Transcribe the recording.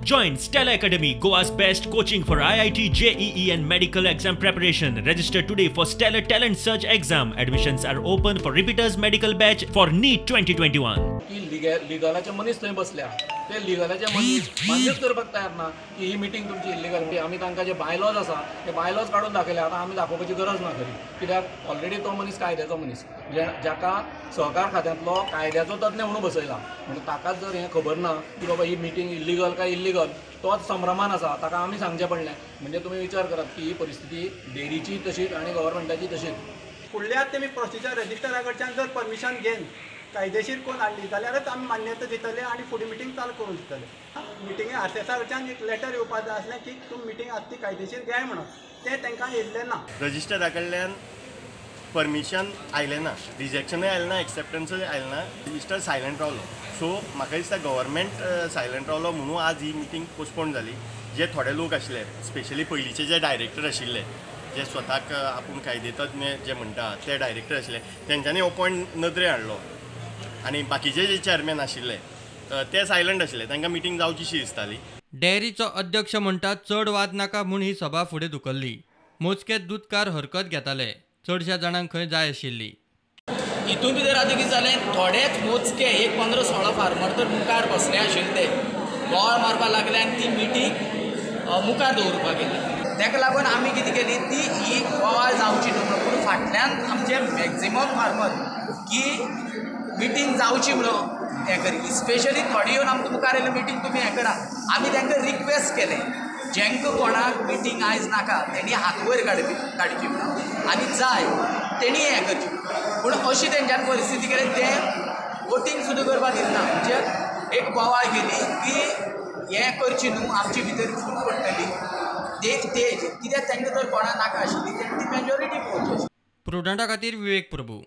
Join Stella Academy, Goa's best coaching for IIT, JEE and medical exam preparation. Register today for Stellar Talent Search exam. Admissions are open for repeaters medical batch for NEET 2021. की लिगलाचे मनीस थंय बसल्या, ते लिगलाचे मनीस मान्यूच करपाक तयार ना की ही मिटींग तुमची इल्लिगल. आमी तांकां जे बायलॉज आसा ते बायलॉज काडून दाखयले. आतां आमी दाखोवपाची गरज ना खरी, कित्याक ऑलरेडी तो मनीस कायद्याचो मनीस, जाका सहकार खात्यांतलो कायद्याचो तज्ञ म्हणून बसयला, म्हणून ताकाच जर हें खबर ना की बाबा ही मिटींग इल्लिगल काय इल्लिगल, तोच संभ्रमान आसा, ताका आमी सांगचें पडलें. म्हणजे तुमी विचार करात की ही परिस्थिती डेअरीची तशीच आनी गव्हर्मेंटाची तशीच. फुडल्या तेमी प्रोसिजर रजिस्टरा कडच्यान जर परमिशन घेवन कायदेशीर कोण हाडली जाल्यारच आमी मान्यता दितले आनी फुडें मिटींग चालू करूंक दितले. मिटिंगे आरसीएसा कडच्यान एक लेटर येवपाक जाय आसलें की तुमी मिटींग आसा ती कायदेशीर घेयाय म्हणून, तें तांकां येयल्लें ना. रजिस्टरा कडल्यान परमिशन आयलें ना, रिजेक्शनूय आयलें ना, एक्सेप्टन्सूय आयलें ना, रजिस्टर सायलंट रावलो. सो म्हाका दिसता गव्हर्मेंट सायलंट रावलो म्हणून आज ही मिटींग पोस्टपोन जाली. जे थोडे लोक आशिल्ले, स्पेशली पयलींचे जे डायरेक्टर आशिल्ले, जे स्वताक आपूण कायदेतज्ञ जे म्हणटा ते डायरेक्टर आशिल्ले, तेंच्यांनी हो पॉयंट नदरे हाडलो आनी बाकीचे जे चेअरमॅन आशिल्ले ते सायलंट आशिल्ले, तांकां मिटींग जावचीशी दिसताली. डेअरीचो अध्यक्ष म्हणटा चड वाद नाका म्हूण ही सभा फुडें धुकल्ली. मोजके दुदकार हरकत घेताले, चडश्या जाणांक खंय जाय आशिल्ली. हितून भितर आतां कितें जालें, थोडेच मोजके एक 15-16 फार्मर तर मुखार बसले आशिल्ले, ते बोवाळ मारपाक लागले आनी ती मिटींग मुखार दवरपाक गेली. ताका लागून आमी कितें केली ती ही बोवाळ जावची न्हू म्हणून, पूण फाटल्यान आमचे मॅक्झिमम फार्मर की मिटींग जावची म्हणून हें करी. स्पेशली थोडे येवन आमकां मुखार येयले मिटींग तुमी हें करा. आमी तांकां रिक्वेस्ट केलें जेंकां कोणाक मिटींग आयज नाका तेणी हात वयर काडची म्हणून आनी जाय तेणी हें करचें. पूण अशी तेंच्यान परिस्थिती केली तें वोटींग सुद्दां करपाक दिना. म्हणजे एक बोवाळ केली की हें करचें न्हू, आमचे भितर फूट पडटली ते कित्याक तांकां जर कोणाक नाका आशिल्ली तेणी ती मेजॉरिटी पळोवची. प्रुडंटा खातीर विवेक प्रभू.